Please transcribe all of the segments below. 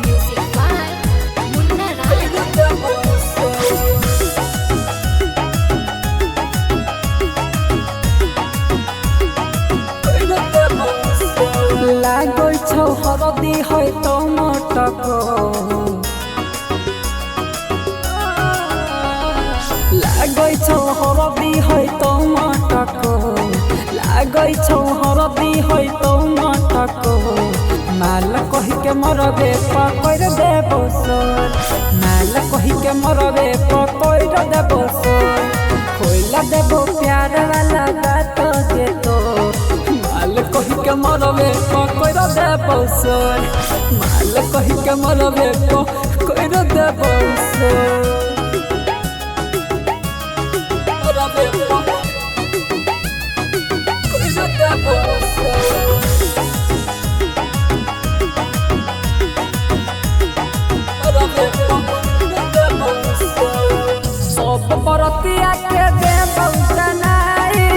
Music by Munna Rai. लागै छौ हरदी है तो मटक लागै छौ हरदी है तो मटक लागै छौ हरदी है तो मटक माल कहि के मरबे पकड़ देबो सोर माल कहि के मरबे पकड़ देबो सोर खोइला देबो प्यार वाला बात जे तो माल कहि के मरबे पकड़ देबो सोर माल कहि के मरबे पकड़ देबो सोर सब परतिया के देबौ तनाई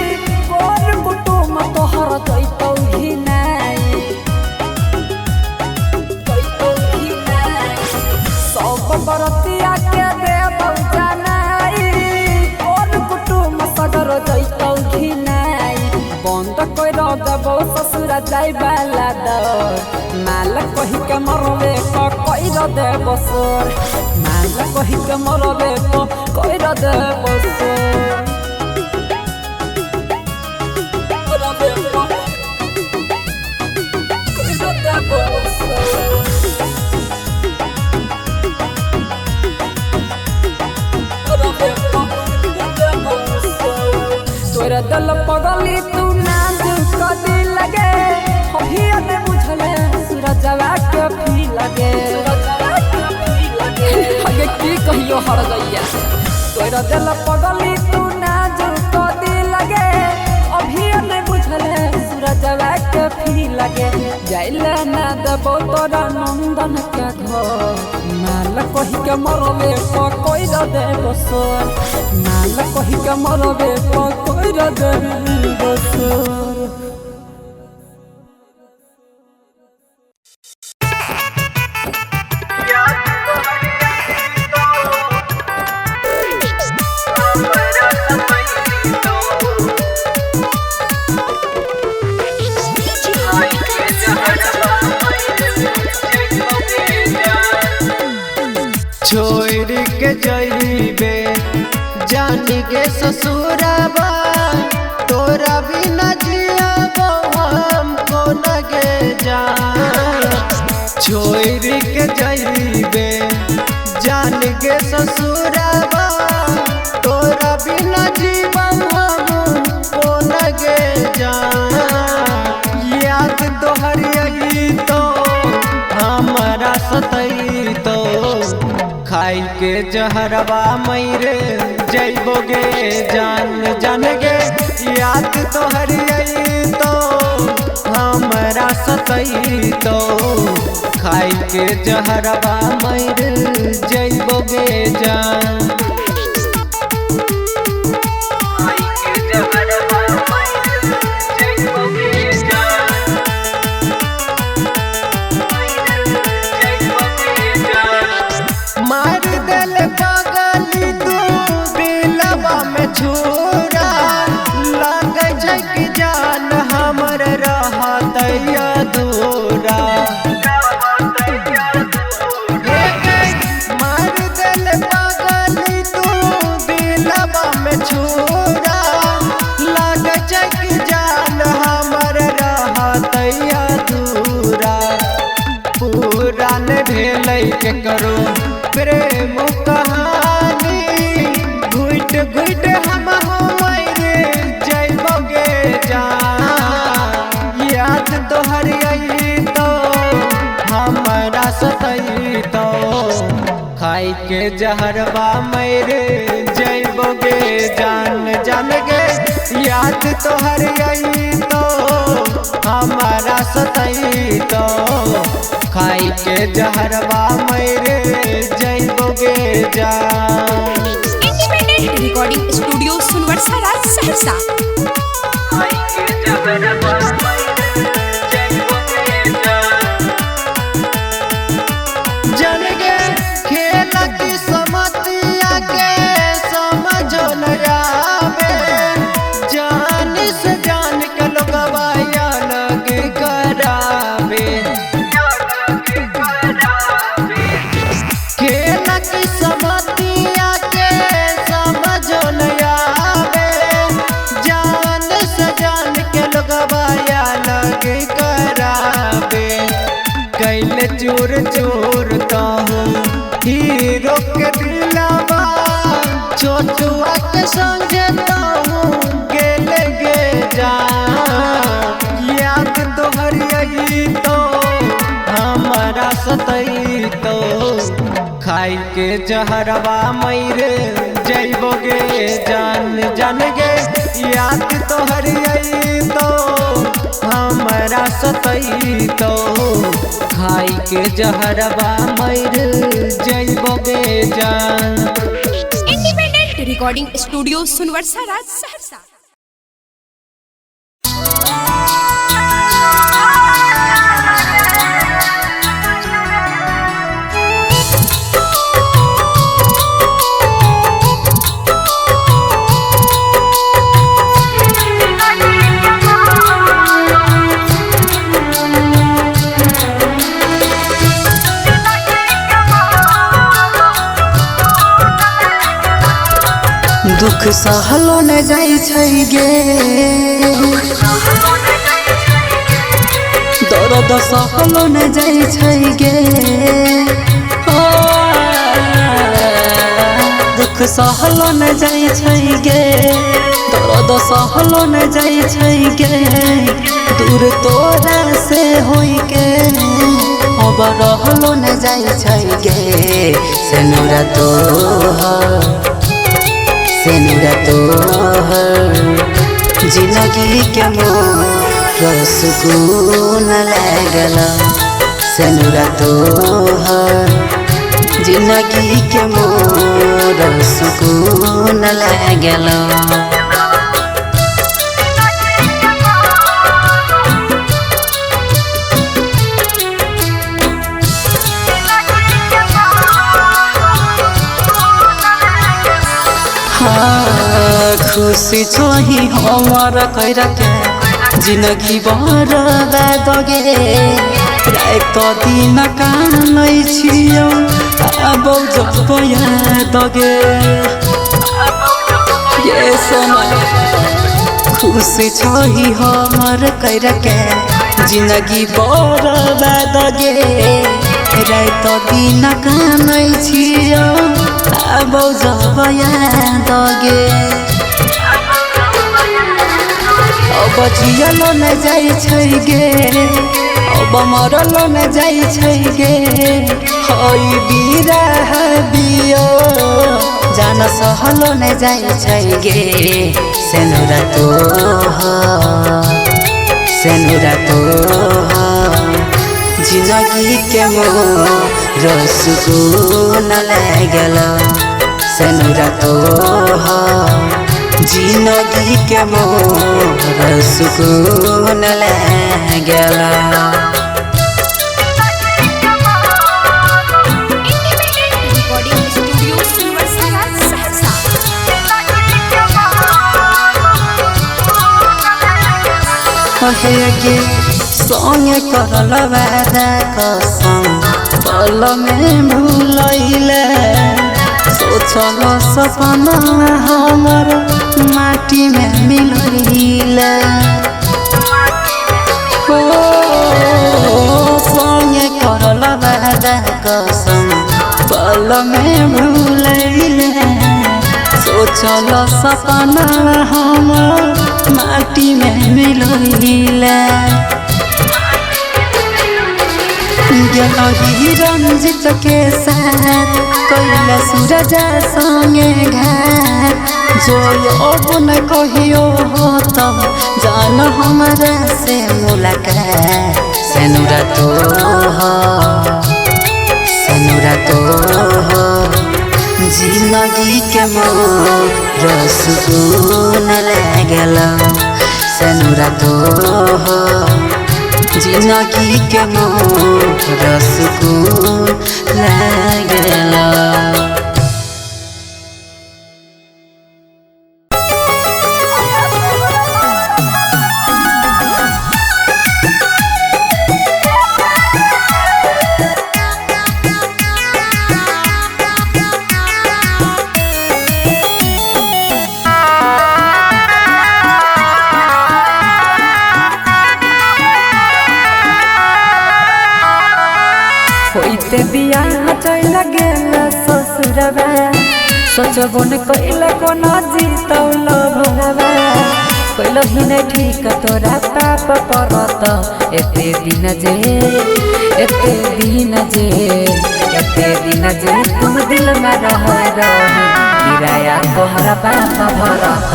कोन कुटुम तोहर जैतौ घिनाई जैतौ घिनाई सब परतिया के देबौ तनाई कोन कुटुम सगर जैतौ घिनाई बंद कर देबौ ससुर जाइबाला दर माल कहि के मरबे कइर देबो सोर माल कहि के मरबे कइर देबो सोर तोरा दल पगली तू नाज कदी लगे अभी ने बुझले सूरजवा के फी लगे हगे की कहियो हर गैया तोरा दल पगली तू नाज कदी लगे अभी ने बुझले सूरजवा के फी लगे जाइले ना देबो तोरा नंदन के घर माल कहि के मरबे पकड़ देबो सोर माल कहि के मरबे पकड़ देबो सोर। छोड़ के जइबे जान के ससुराबा तोरा बिना जियाबो हम कोन गे जान। छोड़ के जइबे जान के ससुराबा तोरा बिना जीवन हम कोन गे जान। याद तोहर आई तो हमरा सतई तो खाई के जहरवा मैरे जइबोगे जान जान गे। याद तोहर आई तो हमरा सतई तो खाई के जहरवा मैरे जइबोगे जान। मार दिल पगली तू दिलवा में छुरा लागे छै कि जान हमर रहत अधूरा। मार दिल पगली तू दिलवा में छुरा लागे छै कि जान हमर रहत अधूरा। पुरान भेलै केकरो प्रेम कहानी घुट घुट हम मरे जइबोगे जान। याद तोहर आई तो हमरा सतई तो खाई के जहरवा मेरे जइबोगे जान जान गे। याद तोहर आई तो हमारा सतई तो खाई के जहरवा मेरे जइबोगे जान। Independent recording Saharsa. जन गे खेल की समतिया के समझो न आवे, जान से जान के लोगवा अलग करावे। खेल की समतिया के समझो न आवे, जान से जान के लोगवा अलग करावे। कैले चूर चूर ताहू हीरो के दिलावा, छोटुआ के संगे ताहू गेले गे जा। याद तोहर आई तो हमारा सतई तो, खाई के जहरवा मैरे जइबो गे जान। जान गे याद तोहर आई तो हमारा सतई तो, खाई के जहरवा मैर जइबो गे जान। Independent recording studio Sonbarsa Raj Saharsa. दुख सहलो न जाइ छै गे, दर्द सहलो न जाइ छै गे। ओ, दुख सहलो न जाइ छै गे, दर्द सहलो न जाइ छै गे। दूर तोरा से होइ के अब रहलो न जाइ छै गे। सेनुरा तोहर, सेनुरा तोहर जिंदगी के मोर सुकून लागल। सेनुरा तोहर जिंदगी के मोर सुकून लागल। हाँ, खुशी छोही हमर कैर के जिंदगी बर्बाद गे। रात दिन कानै छियौ आबौ जब याद गे। ये सोना खुशी छोही हमर कैर के जिंदगी बर्बाद गे। रात दिन कानै छियौ आबौ जब याद गे। अब जियलो न जाइ छै गे, अब मरलो न जाइ छै गे। हई बिरह बियो जान सहलो न जाइ छै गे। सेनुरा तोहर, सेनुरा तोहर जिंदगी के मोर सुकून लागल। सेनुरा तोहर जिंदगी के मोर सुकून लागल। Independent recording studio Sonbarsa Raj Saharsa. कहे के संगे करल वादा कसम पल में भूलैले। सोचल सपना हमर माटी में मिलैले। हो संगे करल वादा कसम पल में भूलैले। सोचल सपना हमर माटी में मिलैले। गेलही रंजित के साथ कैला सूरज संगे घात। जो अब न कहियो हो तब जान हमरा से मुलाकात। सेनुरा तोहर, सेनुरा तोहर जिंदगी के मोर सुकून लागल सनुरा तोहर जिंदगी के मोर सुकून लागल। होइते बियाह चल गेल ससुरबा, सोचबो न कैल कोनो जीतौल भरबा। कैल ही नहीं ठीक तोरा पाप परत, एते दिन जे एते दिन जे एते दिन जे तुम दिल में रह रही किराया तोहरा बाप भरत।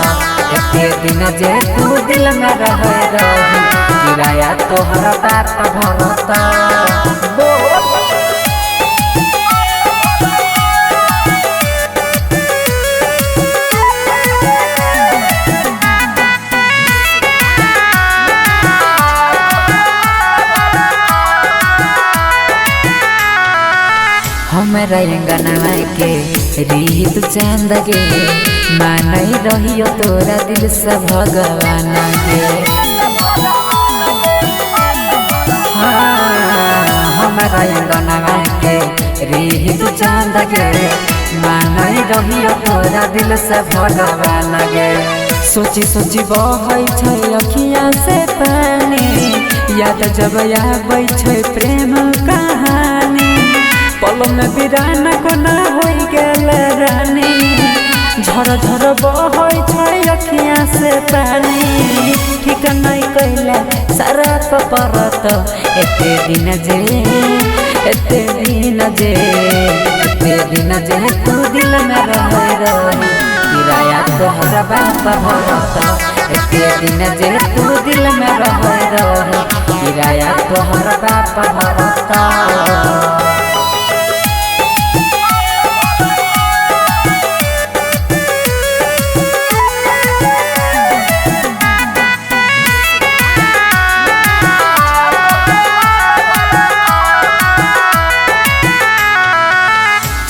एते दिन जे तू दिल में रह रही किराया तोहरा बाप भरत। हमरा अंगनवा के रीत चांद गे, मानई रहियो तोरा दिल से भगवान गे। हाँ, हमरा अंगनवा के रीत चांद गे, मानई रहियो तोरा दिल से भगवान गे। सोची सोची बहै छै अखिया से पानी, याद जब आबै छै प्रेम कहानी। पल में बिरान कोना होइ गेल रानी, झर झर बहै छै अखिया से पानी। ठीक नहीं कैला सारा परत, एते दिन जे एते दिन जे एते दिन जे तू दिल में रह रही किराया तोहरा बाप भरत। एते दिन जे तू दिल में रह रही किराया तोहरा बाप भरत।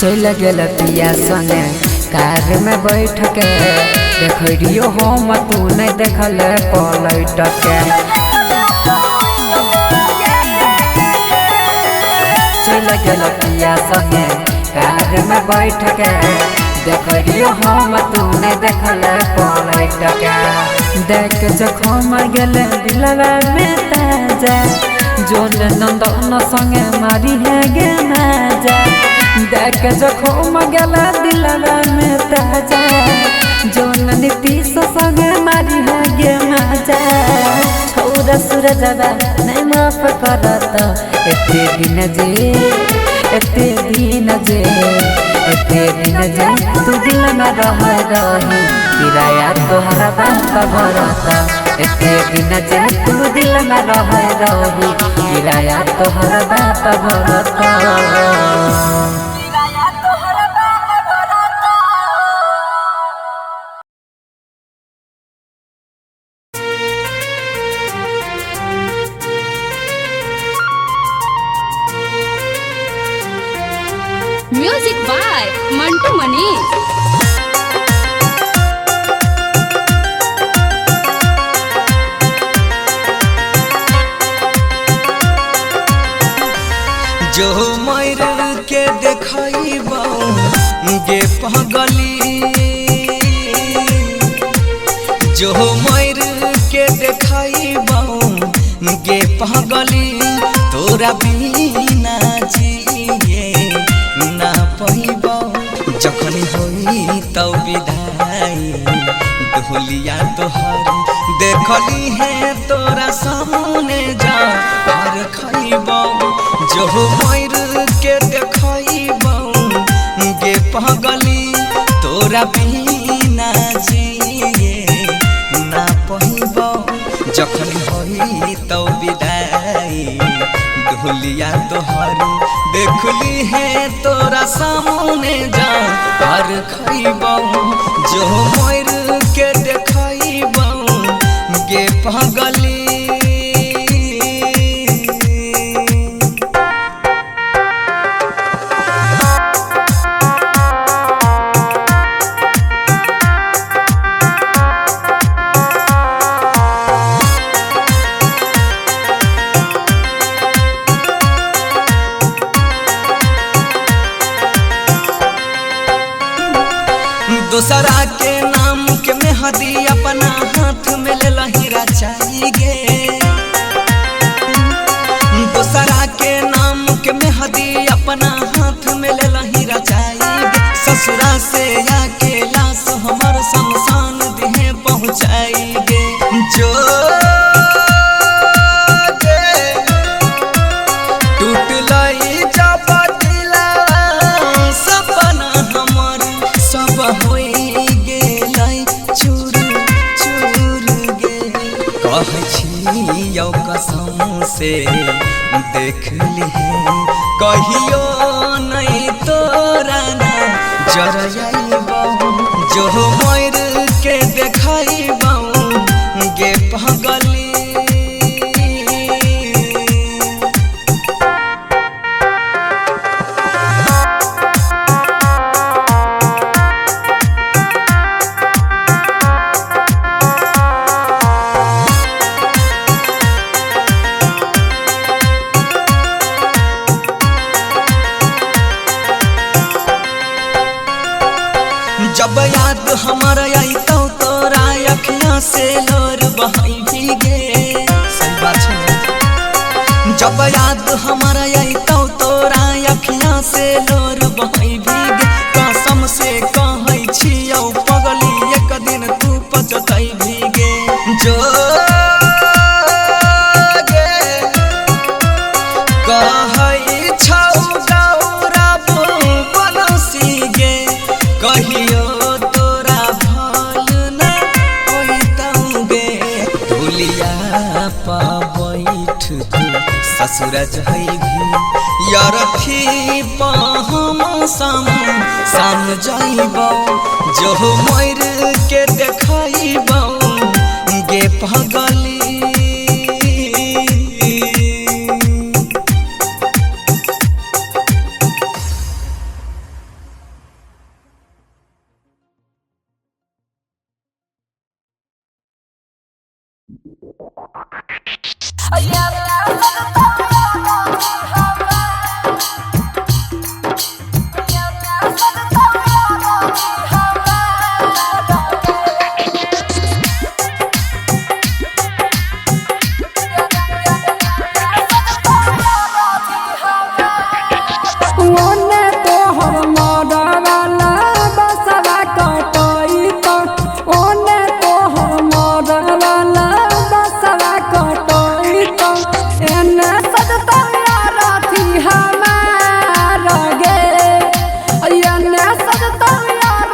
चल गेल पिया संगे कार में बैठ के, देखियो हम तू नहीं देखल पलट के। चल गेल पिया संगे कार में बैठ के, देखियो हम तू नहीं देखल पलट के। देख जखम गेल दिलवा में ताजा, जोन नंदन संगे मारी है गे माजा। देख जखम गेल दिलवा में ताजा, जोन नीतीश संगे मारी है गे माजा। छौरा सूरजवा नहीं माफ करत, एते दिन जे एते दिन जे एते दिन जे तू दिल में रह रही किराया तोहरा बाप भरत। एते दिन जे तू दिल में रह रही किराया तोहरा बाप Bharat. Music by Mantu Manish. जो मर के देखबो गे पगली, जो मर के देखबो गे पगली, तोरा बिना जिए ना पहिबो। जखन होई तो विदाई ढोलिया तोहर देखली है तोरा सामने जा हर खइबो। जो मर के देखबो गे पगली, तोरा बिना जिए ना पहिबो। जखन होई तो विदाई ढोलिया तोहर देखली है तोरा सामने जा हर जहर खैबौ जो मर के देखैबौ गे पगली। दोसरा के नाम के मेहदी अपना हाथ में ले लहीरा चाहिए। दोसरा के नाम के मेहदी अपना हाथ में ले लहीरा चाहिए। ससुरा से आके लाश हमर शमशान देहे पहुँचाएंगे। जो टूटलई जब दिला सपना हमर सब होई गेलै चूर चूर गे। कहै छियौ कसम से देख लिहे कहियो नहीं तोरा ना जरैबौ जो मर के देखैबौ गे पगली। जब याद हमार अइतौ तोरा अखियाँ से लोर बहै गे। सही बात छै। जब याद हमार अइतौ तोरा अखियाँ से लोर बहै गे। कसम से कहै छियौ पगली एक दिन तू पचतै गे। जो गे कहै छौ गौरव बनसी गे कहियो तोरा भल न होइतौ गे। ढोलिया पा बैठ तू ससुर जइबी यरथी पा हम सान जइबौ जो मर के देखैबौ गे पगली। ओने तोहर मरवाला बसवा कटई तो, ओने तोहर मरवाला बसवा कटई तो, एने सजतौ रथी हमार गे, एने सजतौ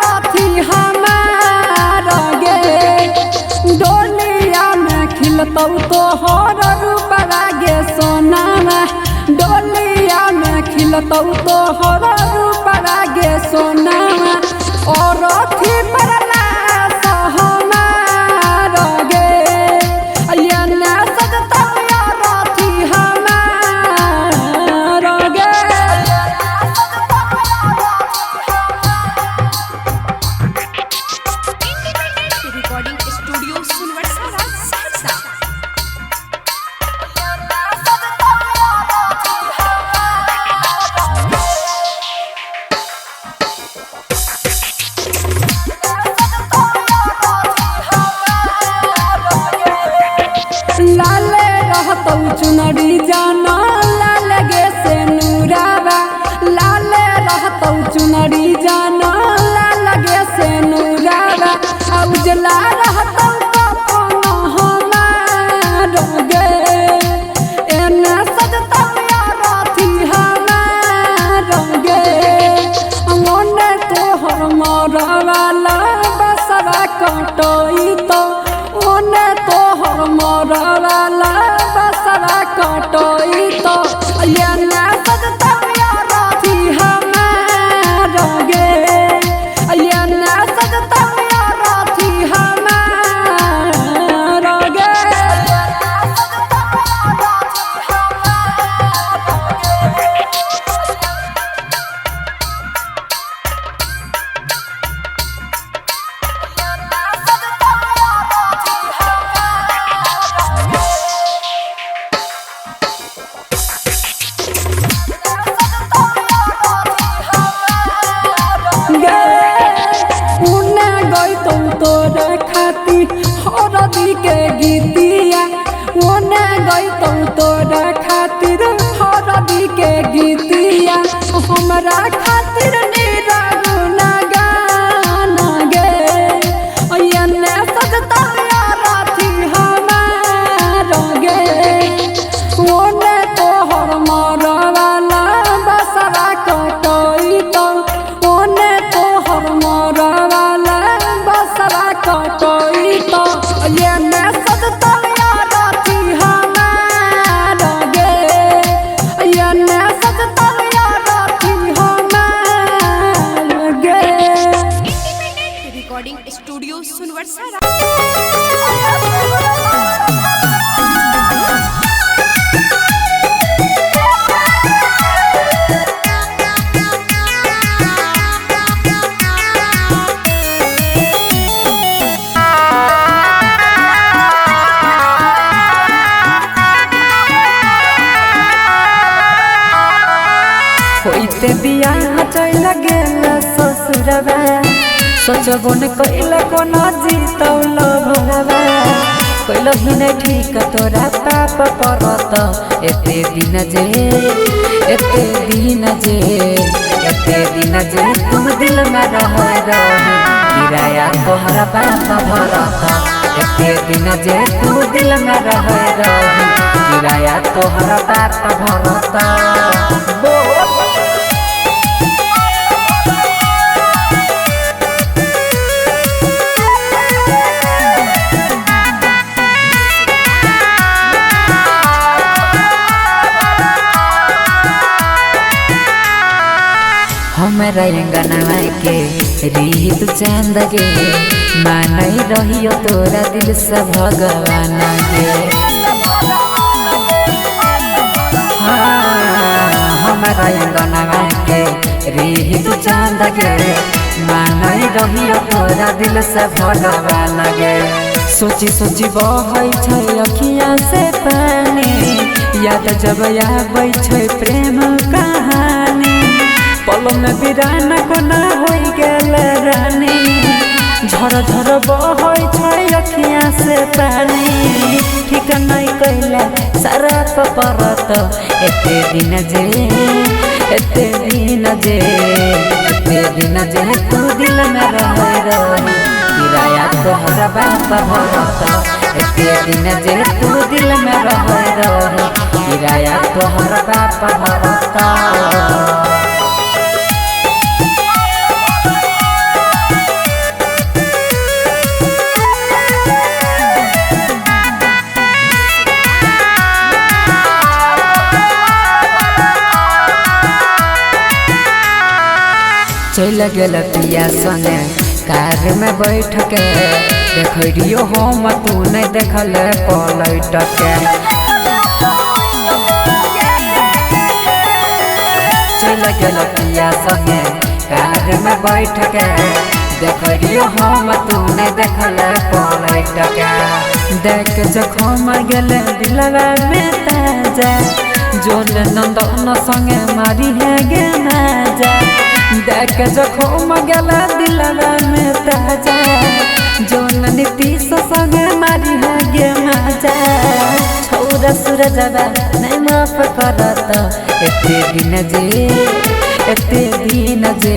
रथी हमार गे। डोलिया में खिलतौ तोहर रूपवा गे सोनामा, डोलिया में खिलतौ तोहर रूपवा गे सोनामा। और अथी पर लाश हमार गे, एने सजतौ रथी हमार गे। Independent recording studio Sonbarsa Saharsa. लाले रहतौ चुनरी जाना लाल गे से नूरावा, लाले रहतौ चुनरी जाना लाल गे से नूरावा। आ उजला रहतौ कफन हमार गे, एने सजतौ रथी हमार गे। ओने तोहर मरवाला बसवा कटई तो, ओने तोहर मरवाला बसवा कटई तो, एने सजतौ रथी हमार गे, तोरा खातिर हरदी के गीतिया ओने गइतौ तोरा खातिर हरदी के गीतिया हमरा खातिर निरा गुना गाना गे एने सजता राथी हमार गे ओने तोहर मरवाला बसरा कटैतौ ओने तोहर मरवाला बसरा कटैतौ एने सजता राथी हमार गे एने सजता राथी हमार गे। Independent recording studio Sunwarsa. होइते बियाह चल गेल ससुरबा सोचबो न कैल कोनो जीतौल भरबा कैल ही नहीं ठीक तोरा पाप परत एते दिन जे एते दिन जे एते दिन जे तुम दिल में रह रही किराया तोहरा बाप भरत एते दिन जे तू दिल में रह रही किराया तोहरा बाप भरत। हमरा अंगनवा के रीत चांद गे मानई रहियो तोरा दिल से भगवान गे। हाँ, हमरा अंगनवा के रीत चांद गे मानई रहियो तोरा दिल से भगवान गे। सोची सोची बहै छै अखिया से पानी याद जब आबै छै प्रेम कहानी पल में बिरान कोना होइ गेल रानी झर झर बहै छै अखिया से पानी ठीक नहीं कैला सारा परत एते दिन जे एते दिन जे एते दिन जे तू दिल में रह रही किराया तोहरा बाप भरत एते दिन जे तू दिल में रह रही किराया तोहरा बाप भरत। चल गेल पिया संगे कार में बैठ के देखियो हम तू नहीं देखल पलट के। चल गेल पिया संगे कार में बैठ के देखियो हम तू नहीं देखल पलट के। देख जखम गेल दिलवा में ताजा जोल नंदन संगे मारी है गे माजा देख जखम गेल दिलवा में ताजा जोन नीतीश संगे मारी है गे माजा छौरा सूरजवा नहीं माफ करत एते दिन जे एते दिन जे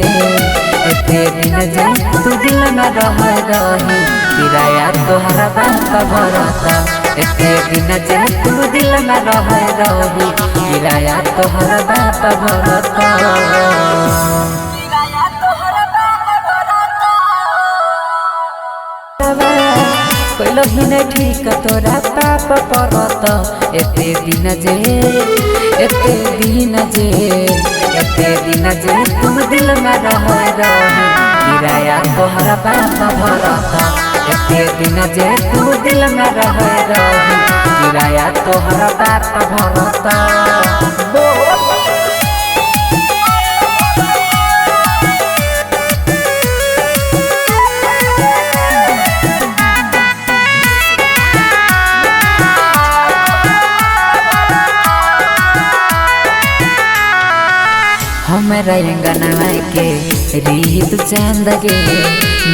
एते दिन जे तू दिल में रह रही किराया तोहरा बाप भरत एते दिन जे तू दिल में रह रही किराया तोहरा बाप भरत। कैलो ही नहीं ठीक तोरा पाप परत एते दिन जे एते दिन जे एते दिन जे तुम दिल में रह रही किराया तोहरा बाप भरत एते दिन जे तू दिल में रह रही किराया तोहरा बाप भरत। हमरा अंगनवा के रीत चांद गे,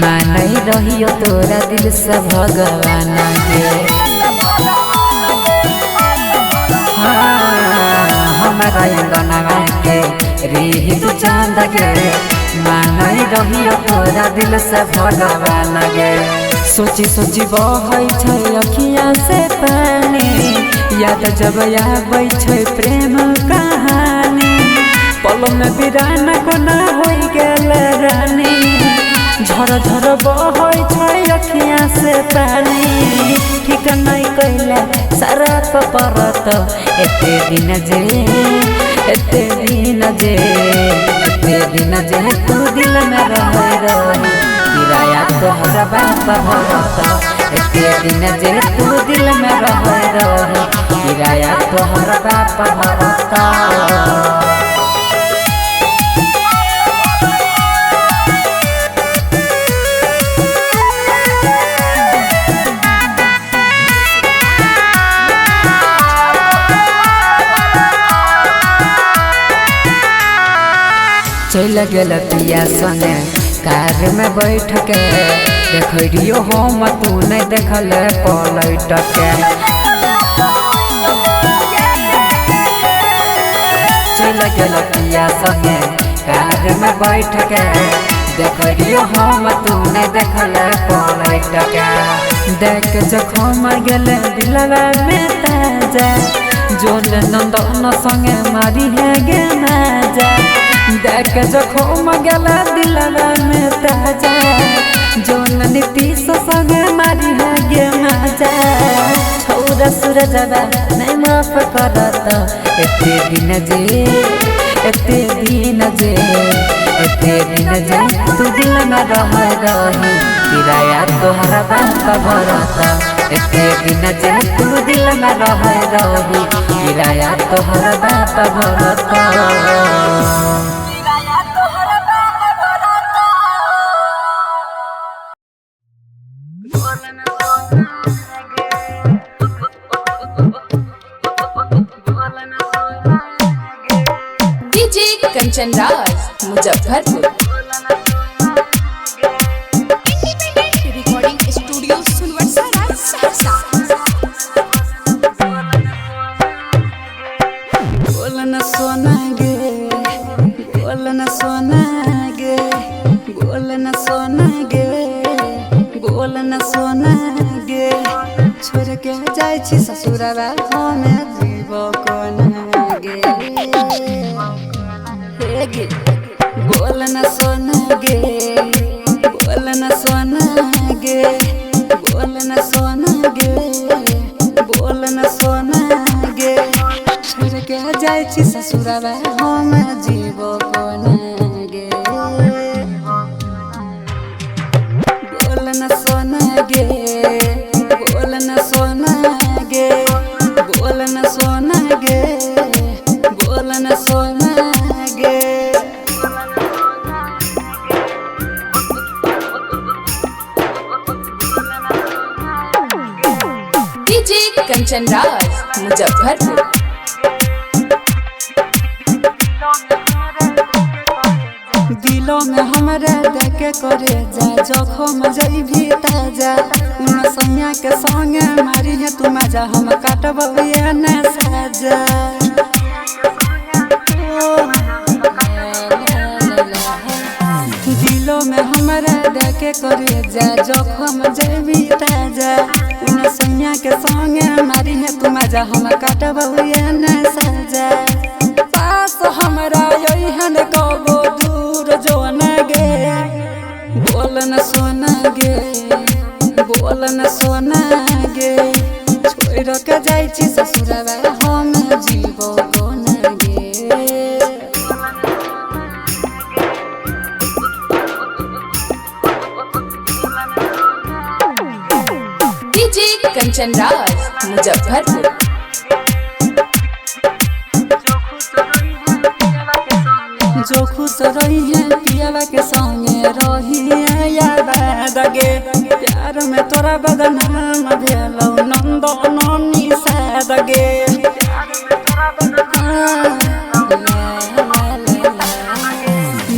मानै रहियो तोरा दिल से भगवान गे। हाँ, हमारा अंगनवा के रीत चांद गे, मानै रहियो तोरा दिल से भगवान गे। सोची सोची बहै छै अखिया से पानी, याद जब आबै छै प्रेम कहानी। पल में बिरान कोना होइ गेल रानी, झर झर बहै छै अखिया से पानी। ठीक नहीं कैले सड़क परत, एते दिन जे, एते दिन जे, एते दिन जे तू दिल में रह रही, किराया तोहर बाप भरत। एते दिन जे तू दिल में रह रही, किराया तोहर बाप भरत। चल गेल पिया संगे कार में बैठ के, देखियो हम तू नहीं देखल पलट के। चल गेल पिया संगे कार में बैठ के, देखियो हम तू नहीं देखल पलट के। देख जखम गेल दिलवा में ताजा, जोन नंदन संगे मारी है गे माजा। देख जखम गेल दिलवा में ताजा, जोन नीतीश संगे मारी है गे माजा। छौरा सूरजवा नहीं माफ करत, एते दिन जे, एते दिन जे, एते दिन जे तू दिल में रह रही, किराया तोहर बाप भरत। एते दिन जे तू दिल में रह रही, किराया तोहर बाप Bharat. DJ Kanchan Raj Muzaffarpur. Independent recording studio Sonbarsa Raj Saharsa. बोल न सोना गे, बोल न सोना गे, बोल न सोना गे, बोल न सोना गे, छोड़ के जाइ छी ससुरवा हमे जीव कोना गे। हे गे बोल न सोना गे, बोल न सोना गे, बोल न सोना गे, बोल न सोना गे, छोड़ के जाइ छी ससुरवा हम जीव कोना गे। बोल न सोना गे, बोल न सोना गे, बोल न सोना गे, बोल न सोना गे। डीजे कंचन राज मुजफ्फरपुर। दिलों में हमरा देखे करे जा, जखम जइभी ताजा, उन सैया के संगे मारी है तू मजा, हम काटब ये न साजा। दिलों में हमरा देखे करे जा, जखम जइभी ताजा, उन सैया के संगे मारी है तू मजा, हम काटब ये न साजा। पास हमरा यहन कबो दूर जो न गे, बोल न सोना गे, बोल न सोना गे, छोड़ के जाइ छी ससुरवा हम जीव कोना गे। डीजे कंचन राज मुजफ्फरपुर। जो खुश रही है पियावा के संगे रही है याद गे, प्यार में तोरा बदनाम भेलौ नंदन निषाद गे।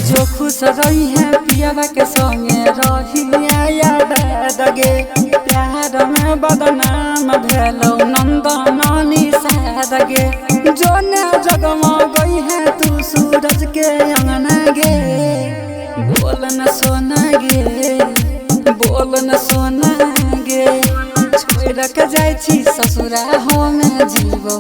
जो खुश रही है पियावा के संगे रही याद गे। प्यार में बदनाम भेलो नंदन निषाद गे। जोने जगमा गई है तू सूरज के अंगना गे। बोल न सोना गे, बोल न सोना गे, छोड़ के जाइ छी ससुरा हम जीवो